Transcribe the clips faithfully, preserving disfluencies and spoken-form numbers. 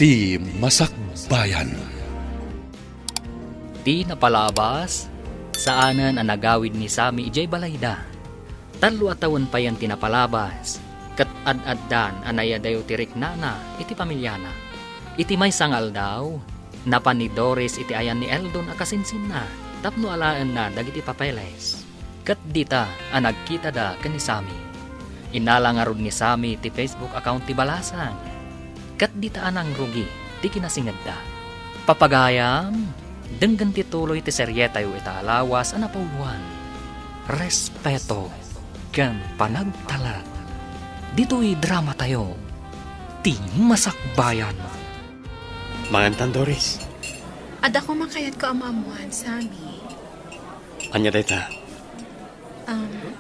Ti Masakbayan. Ti napalabas, saanen a nagawid ni Sammy idiay balayda. Tallo a tawen payen ti napalabas, ket ad-addan a naiyadayo ti riknana iti pamiliana. Iti maysa nga aldaw, napan ni Doris iti ayan ni Eldon a kasinsinna tapno alaenna dagiti papeles. Ket dita a nagkitada ken ni Sammy. Innala ngarud ni Sammy ti Facebook account ti balasang. Ket dita a nangrugi ti kinasingedda. Papagayam, denggen ti tuloy ti serietayo ita a lawas a napauluan. Respeto ken panagtalek. Ditoy dramatayo, Ti Masakbayan. Mangantan, Doris. Adda koma kayatko a maammuan, Sammy. Ania dayta? Um,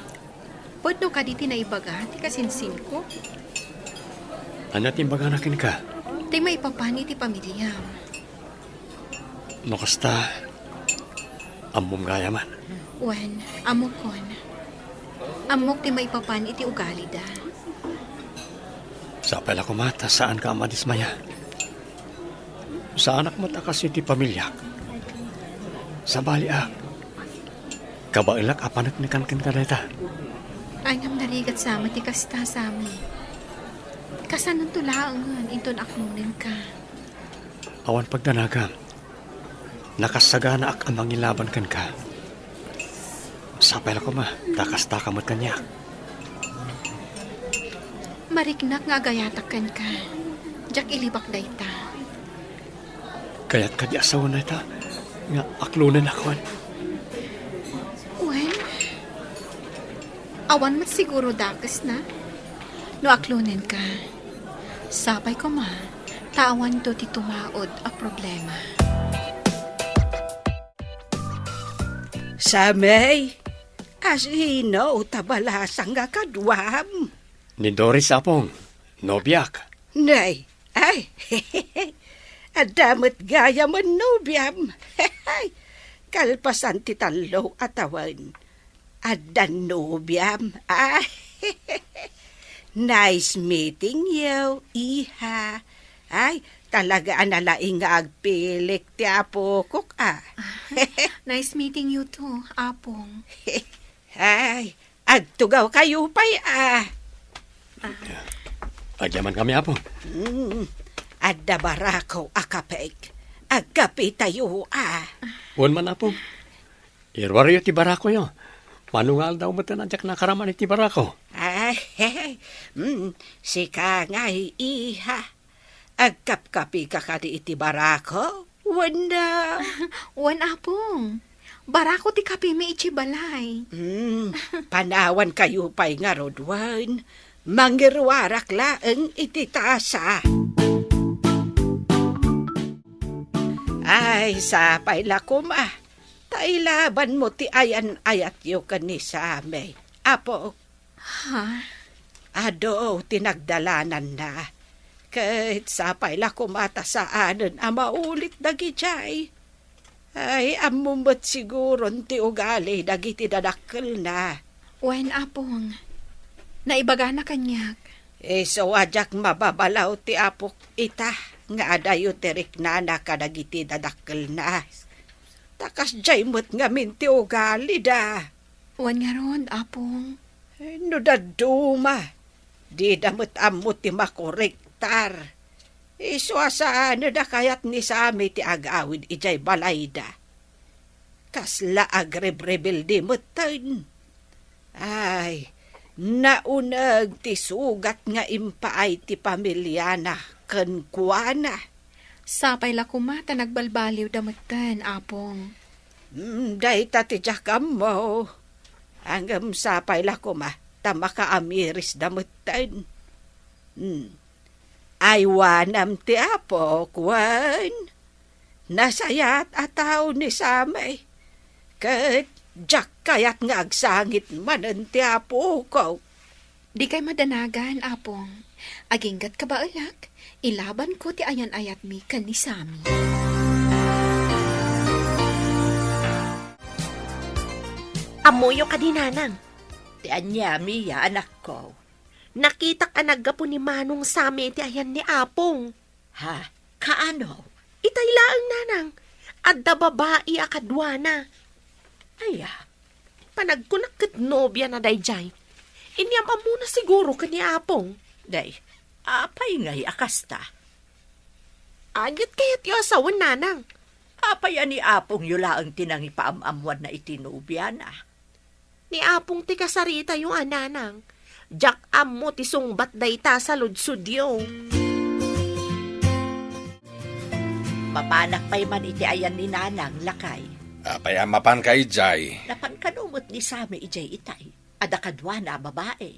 pudno kadi ti naibaga ti kasinsinko? Ania ti imbagana kenka? Ti maipapan iti pamiliam. No kasta, ammom gayamen. Wen, ammokon. Ammok ti maipapan iti ugalida. Sapay la koma ta saanka a madismaya. Saanak met a kas iti pamiliak. Sabaliak, kabaelak a paneknekan kenka dayta. Ay, ngem narigat sa met ti kasta, Sammy. Kasanonto laengen inton aklonenka? Awan pagdanagam. Nakassaganaak a mangilaban kenka. Sapay la koma ta kastaka met kaniak. Mariknak nga agayatak kenka. Diak ilibak dayta. Kayat kadi a sawen dayta nga aklonennakon? Wen, awan met siguro dakesna no aklonenka. Sapay koma ta awanto ti tumaud a problema. Sammy, asino ta balasang nga kaduam? Ni Doris, Apong. Nobiak. Nay, ay, adda met gayamen nobiam. Kalpasan ti tallo a tawen, adda nobiam. Ay, nice meeting you, iha. Ay, talaga a nalaing nga agpilik ti apokok, a. Nice meeting you too, Apong. Ay, agtugawkayo pay, a. Agyamankami, Apo. Hmm, adda barako a kapek. Agkapitayo, a. Wen man, Apo. Iruaryo ti barakoyo. Mano nga aldaw met a diak nakaraman iti barako? Ay, hmm, sika ngay, iha. Agkapkapika kadi iti barako? Wenno? Wen, Apong. Barako ti kapimi iti balay. Hmm, panawankayo pay ngarud wen. Mangiruarak laeng iti tasa. Ay, sapay la koma. Ta ilabanmo ti ayan-ayatyo ken ni Sammy. Apo, Ha? Adu ti nagdalananna. Ket sapay la koma ta saanen a maulit dagidiay. Ay, ammom met siguron ti ugali dagiti dadakkelna. Wen, Apong. Naibagana kaniak. Isu a diak mababalaw ti apok ita nga adayo ti riknana kadagiti dadakkelna. Ta kasdiay met ngamin ti ugalida. Wen ngarud, Apong. Eh, no dadduma, dida met ammo ti makorektar. Isu a saan a kayat ni Sammy ti agawid idiay balayda. Kasla agrebrebelde metten. Ay, nauneg ti sugat nga impaay ti pamiliana kenkuana. Sapay la koma ta nagbalbaliwda metten, Apong. Mm, dayta ti diak ammo. Ngem sapay la koma ta makaamirisda metten. Mm. Aywanam ti Apo, wen? Nasayaat a tao ni Sammy. Ket diak kayat nga agsangit manen ti apok. Dikay madanagan, Apong. Aginggat kabaelak, ilabanko ti ayan-ayatmi ken ni Sammy. Ammoyo kadi, Nanang? Ti aniami ya, anakko? Nakitak a naggapu ni Manong Sammy iti ayan ni Apong. Ha? Kaano? Itay laeng, nanang. Adda babai a kaduana. Aya, panagkunak ket nobiana daydiay. Inyam-ammona siguro ken ni Apong. Day, apay ngay a kasta? Aniat kayatyo a sawen, nanang? Apay a ni Apongyo laeng ti nangipaam-ammoanna iti nobiana? Ni Apong ti kasaritayo a, nanang. Diak ammo ti sungbat dayta a saludsodyo. Mapanak pay man iti ayan ni nanang, lakay. Apay a mapanka idiay? Napan kano met ni Sami idiay itay? Adda kaduana a babai.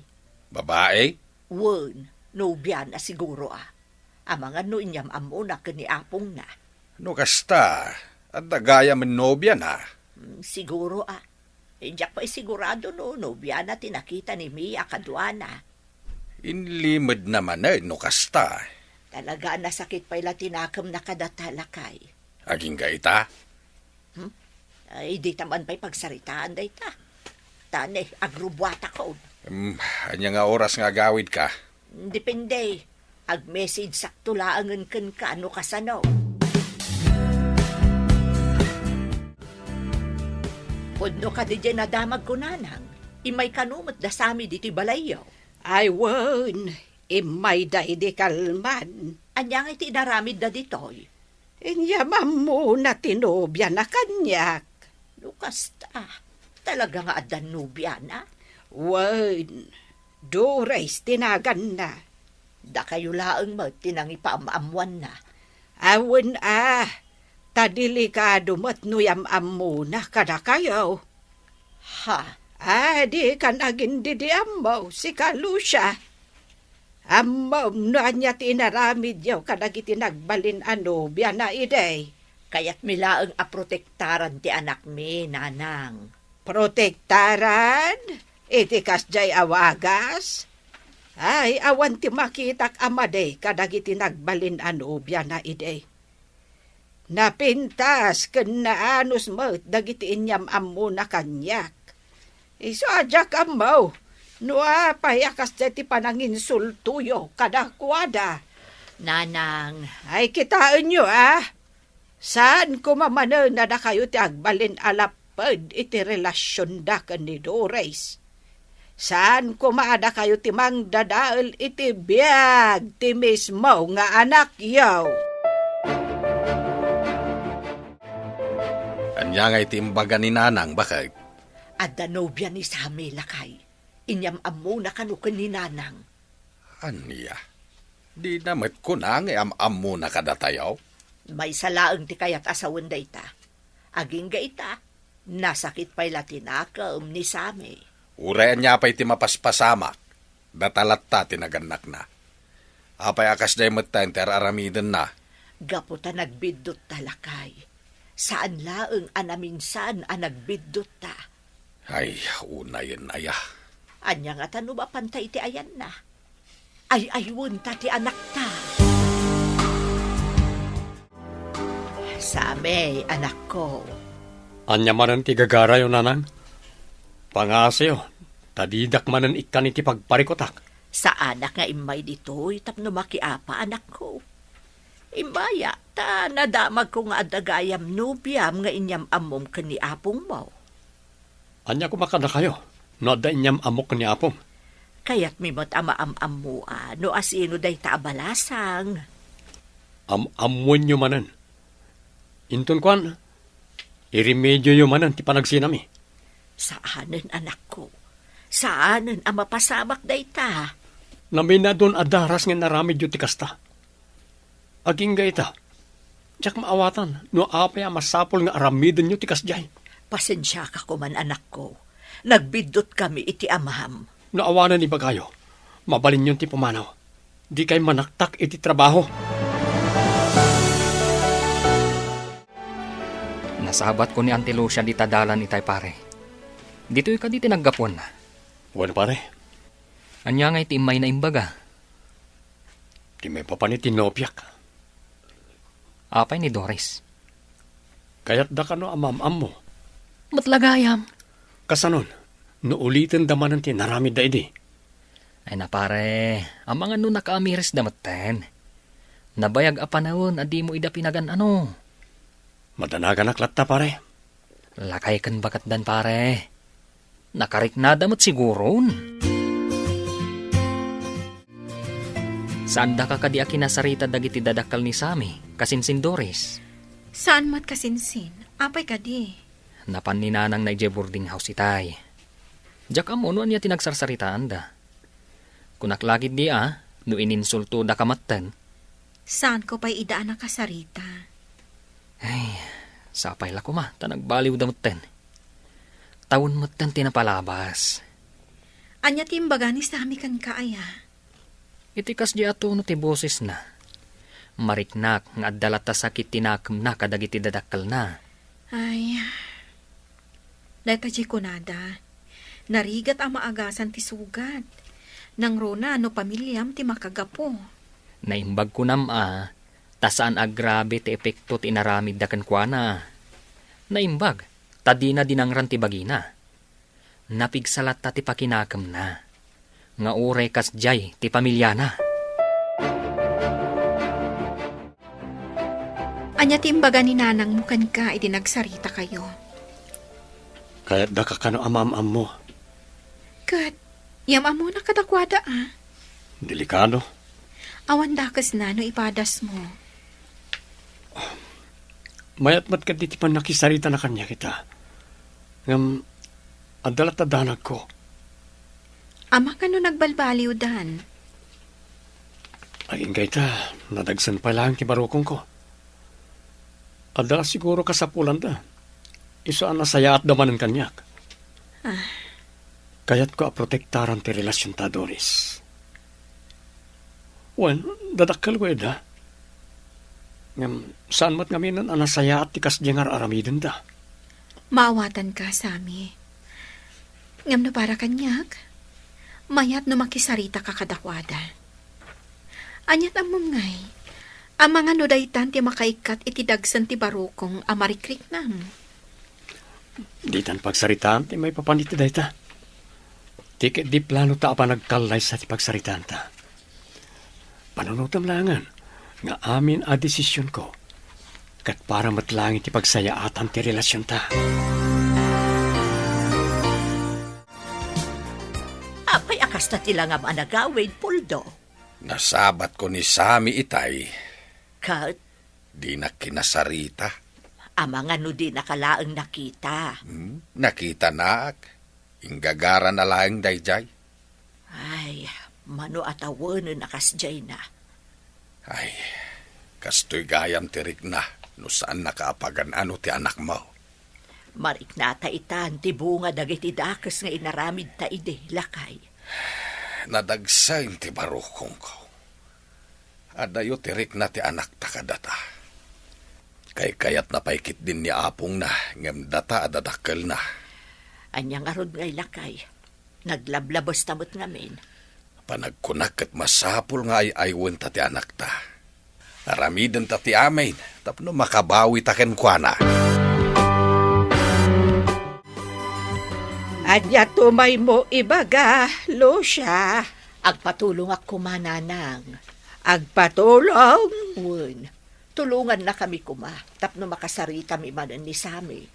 Babai? Wen, nobiana siguro a. Amangan no inyam-ammona ken ni apongna. No kasta, adda gayamen nobiana? Hmm, siguro a. Eh, diak pay sigurado no nobiana ti nakita ni Mia kaduana. Inlimedna manen no kasta. Talaga a nasakit pay la ti nakemna kadata, lakay. Agingga ita? Hmm? Ay, dita man pay pagsaritaan dayta. Ta ne, agrubuatakon. Hmm, ania nga oras nga agawidka? Depende. Ag-message sakto laengen kenka no kasano. Pudno kadi diay nadamagko, nanang. Immay kano met da Sami ditoy balayyo? Ay wen, immayda idi kalman. Ania ngay ti inaramidda ditoy? Inyam-ammona ti nobiana kaniak. No kasta, talaga nga adda nobiana? Wen, Doris ti naganna. Dakayo laeng met ti nangipaam-ammoanna. Awen a, ta delikado met no yam-ammona kadakayo. Ha? Adikan agindidi ammo, sika Lucia. Ammom no ania ti inaramidyo kadagiti nagbalin a nobiana idi? Kayatmi laeng a protektaran ti anakmi, nanang. Protektaran? Iti kasdiay a wagas? Ay, awan ti makitak a madi kadagiti nagbalin a nobiana idi. Napintas ken naanus met dagiti inyam-ammona kaniak. Isu a diak ammo no apay a kasdiay ti pananginsultoyo kadakuada. Nanang. Ay, kitaenyo, a? Saan koma manen a dakayo ti agbalin a lapped iti relasionda ken ni Doris. Saan koma a dakayo ti mangdadael iti biag ti mismo nga anakyo. Ania ngay ti imbaga ni Nanang, baket? Adda nobia ni Sami, lakay. Inyam-ammona kano ken ni Nanang. Ania? Dina met kuna nga am-ammona kadatayo? Maysa laeng ti kayat a sawen dayta. Agingga ita, nasakit pay la ti nakem ni Sami. Uray ania pay ti mapaspasamak, data latta ti nagannakna. Apay a kasdiay metten ti ar-aramidenna? Gapu ta nagbiddutta, lakay. Saan laeng a naminsan a nagbiddutta. Ay, unayen aya. Ania ngata no mapanta iti ayanna? Ay-aywenta ti anakta. Sami, anakko. Ania manen ti gagarayo, Nanang? Pangaasayo, ta didak manen ikkan iti pagparikutak. Saanak nga immay ditoy tapno makiapa, anakko. Immaya, ta nadamagko nga adda gayam nobiam nga inyam-ammom ken ni apongmo. Ania koma kadakayo no adda inyam-ammok ken ni apom? Kayatmi met a maam-ammoan no asino dayta a balasang. Am-ammoenyo manen. Inton kuan, iremedioyo manen ti panagsinami. Saanen, anakko. Saanen a mapasamak dayta. Naminadon a daras nga inaramidyo ti kasta. Agingga ita, diak maawatan no apay a masapul nga aramidenyo ti kasdiay. Pasensiaka koman, anakko. Nagbiddut kami iti amam. No awanen ibagayo, mabalinyon ti pumanaw. Dikay manaktak iti trabaho. Nasabatko ni Auntie Lucia dita dalan itay, pare. Ditoy kadi ti naggapuanna? Wen, pare. Ania ngay ti immayna imbaga? Ti maipapan iti nobiak. Apay ni Doris? Kayatda kano a maam-ammo? Met la gayam. Kasanon, no ulitenda manen ti naramidda idi? Ay na, pare, amangan no nakaamirisda metten. Nabayag a panawen a dimo ida pinagan-ano. Madanaganak latta, pare. Lakay ken baketdan, pare. Nakariknada met siguron. Saandaka kadi a kinasarita dagiti dadakkel ni Sammy, kasinsin Doris? Saan met kasinsin. Apay kadi? Napan ni nanangna idiay boarding house itay. Diak ammo no ania ti nagsarsaritaanda. Kunak la ketdi a, no ininsultodaka metten. Saanko pay ida a nakasarita. Ay, sapay la koma, ta nagbaliwda metten. Tawen metten ti napalabas. Ania ti imbaga ni Sammy kenka, aya? Iti kasdi a tono ti bosesna, mariknak nga adda latta sakit ti nakemna kadagiti dadakkelna. Ay, dayta diay kunada, narigat a maagasan ti sugat. Nangruna no pamiliam ti makagapu. Naimbag kunam a, ta saan a grabe ti epekto ti inaramidda kenkuana. Naimbag, ta dina dinangran ti bagina. Napigsa latta ti pakinakemna, nga uray kasdiay ti pamiliana. Ania ti imbaga ni nanangmo kenka idi nagsaritakayo? Kayatdaka kano a maam-ammo. Ket, yam-ammona kadakuada, a? Delikado. Awan dakesna no ipadasmo. Mayat met kadi ti pannakisaritana kaniak ita. Ngem, adda latta danagko. Amangan no nagbalbaliwdan. Agingga ita, nadagsen pay laeng ti barukongko. Adda la siguro kasapulanda. Isu a nasayaatda manen kaniak. Ah. Kayatko a protektaran ti relasionta, Doris. Wen, dadakkelko ida. Ngem, saan met ngaminen a nasayaat ti kasdi nga ar-aramidenda. Maawatanka, Sammy. Ngem no para kaniak, mayat no makisaritaka kadakuada. Aniat ammom ngay, amangan no daytan ti makaikkat iti dagsen ti barukong a marikriknam? Ditan pagsaritaan ti maipapan iti dayta. Ti ketdi planota a panagkallaysa ti pagsaritaanta. Panunotem laengen nga amin a desisionko ket para met laeng iti pagsayaatan ti relasionta. Apay a kasta ti langam a nagawid, Poldo? Nasabatko ni Sammy itay. Ket? Dinak kinasarita. Amangan no dinaka laeng nakita. Hmm? Nakitanak. Inggagarana laeng daydiay. Ay, mano a tawenen a kasdiayna. Ay, kastoy gayam ti rikna no saannaka a pagan-ano ti anakmo. Mariknata itan ti bunga dagiti dakes nga inaramidta idi, lakay. Nadagsen ti barukongko. Adayo ti rikna ti anakta kadata. Kaykayatna pay ketdin ni apongna, ngem data a dadakkelna. Ania ngarud ngay, lakay? Naglablabesta met ngamin. Panagkunak ket masapul nga ay-aywenta ti anakta. Aramidenta ti amin tapno makabawita kenkuana. Ania tumaymo ibaga, Lucia? Agpatulongak koma, Nanang. Agpatulong? Wen, tulongannakami koma tapno makasaritami manen ni Sammy.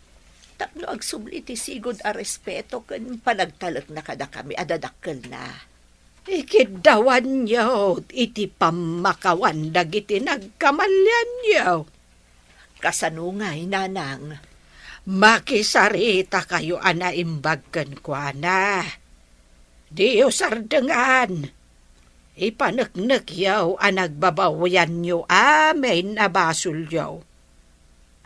Tapno agsubli ti sigud a respeto ken panagtalekna kadakami a dadakkelna. Ikiddawanyo iti pammakawan dagiti nagkamalianyo. Kasano ngay, Nanang? Makisaritakayo a naimbag kenkuana. Diyo sardengan. Ipaneknekyo a nagbabawianyo amin a basolyo.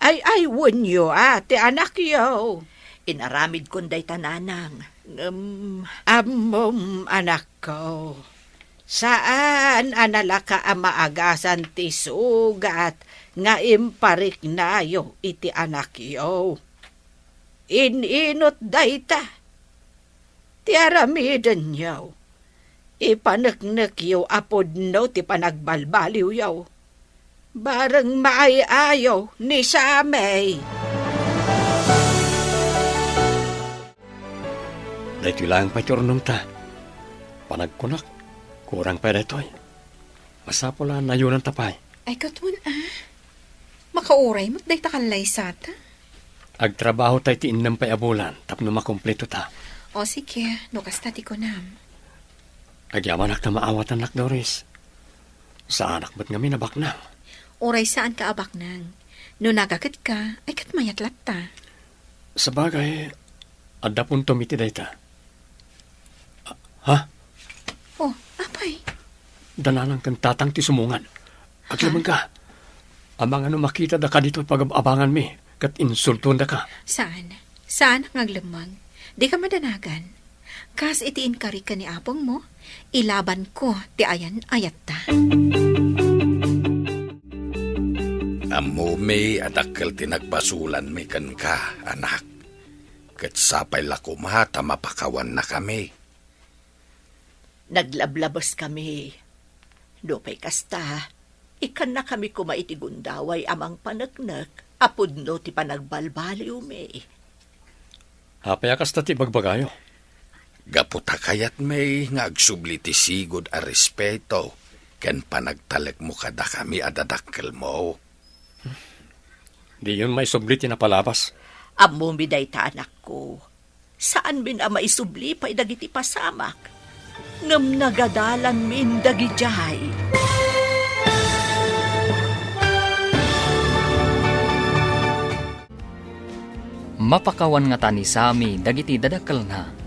Ay-aywenyo a ti anakyo. Inaramidkon dayta, Nanang. Ngem ammom, anakko, saan a nalaka a maagasan ti sugat nga impariknayo iti anakyo. In-inot dayta ti aramidenyo. Ipaneknekyo a pudno ti panagbalbaliwyo. Bareng maay-ayo ni Sammy. Daytoy laeng pay ti urnongta. Panagkunak, kurang pay daytoy. Masapul a nayonanta pay. Ay, ket wen a. Makauray met dayta kallaysata. Agtrabaho tay ti innem pay a bulan tapno makumpleto ta. O sige, no kasta ti kunam. Agyamanak ta maawatannak, Doris. Saanak met ngamin a baknang. Uray saanka a baknang. No nagaketka, ay ket mayat latta. Sabagay, adda puntom iti dayta. Ah, ha? Oh, apay? Dananang ken tatang ti sumungad. Aglemmengka. Amangan no makitada kaditoy pagab-abanganmi, ket insultondaka. Saan? Saanak nga aglemmeng? Dika madanagan. Kas iti inkari ken ni apongmo, ilabanko ti ayan-ayatta. Ammomi a dakkel ti nagbasolanmi kenka, anak. Ket sapay la koma ta mapakawannakami. Naglablabeskami. Nupay kasta, ikkannakami koma iti gundaway a mangpaneknek a pudno ti panagbalbaliwmi. Apay a kasta ti ibagbagayo? Gapu ta kayatmi nga agsubli ti sigud a respeto ken panagtalekmo kadakami a dadakkelmo. Diyon maisubli ti napalabas. Ammomi dayta, anakko. Saanmin a maisubli pay dagiti pasamak, ngem nagadalanmin dagidiay. Mapakawan ngata ni Sammy dagiti dadakkelna.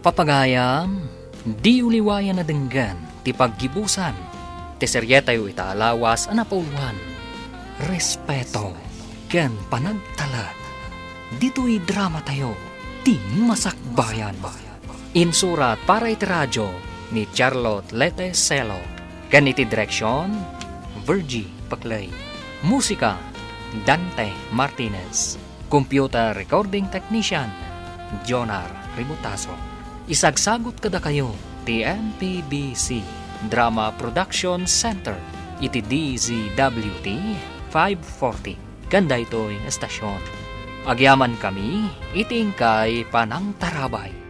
Papagayam, diyo liwayan a denggen ti paggibusan ti serietayo ita a lawas a napauluan, respeto ken panagtalek. Ditoy dramatayo, ti Masakbayan. Insurat para iti radio ni Charlotte Lete Celo, ken iti direksion, Virgie Paclay. Musika, Dante Martinez. Computer recording technician, Jonar Ributaso. Isagsagut kadakayo ti M P B C Drama Production Center iti D Z W T five forty ken daytoy nga estasion. Agyamankami iti inkay panangtarabay.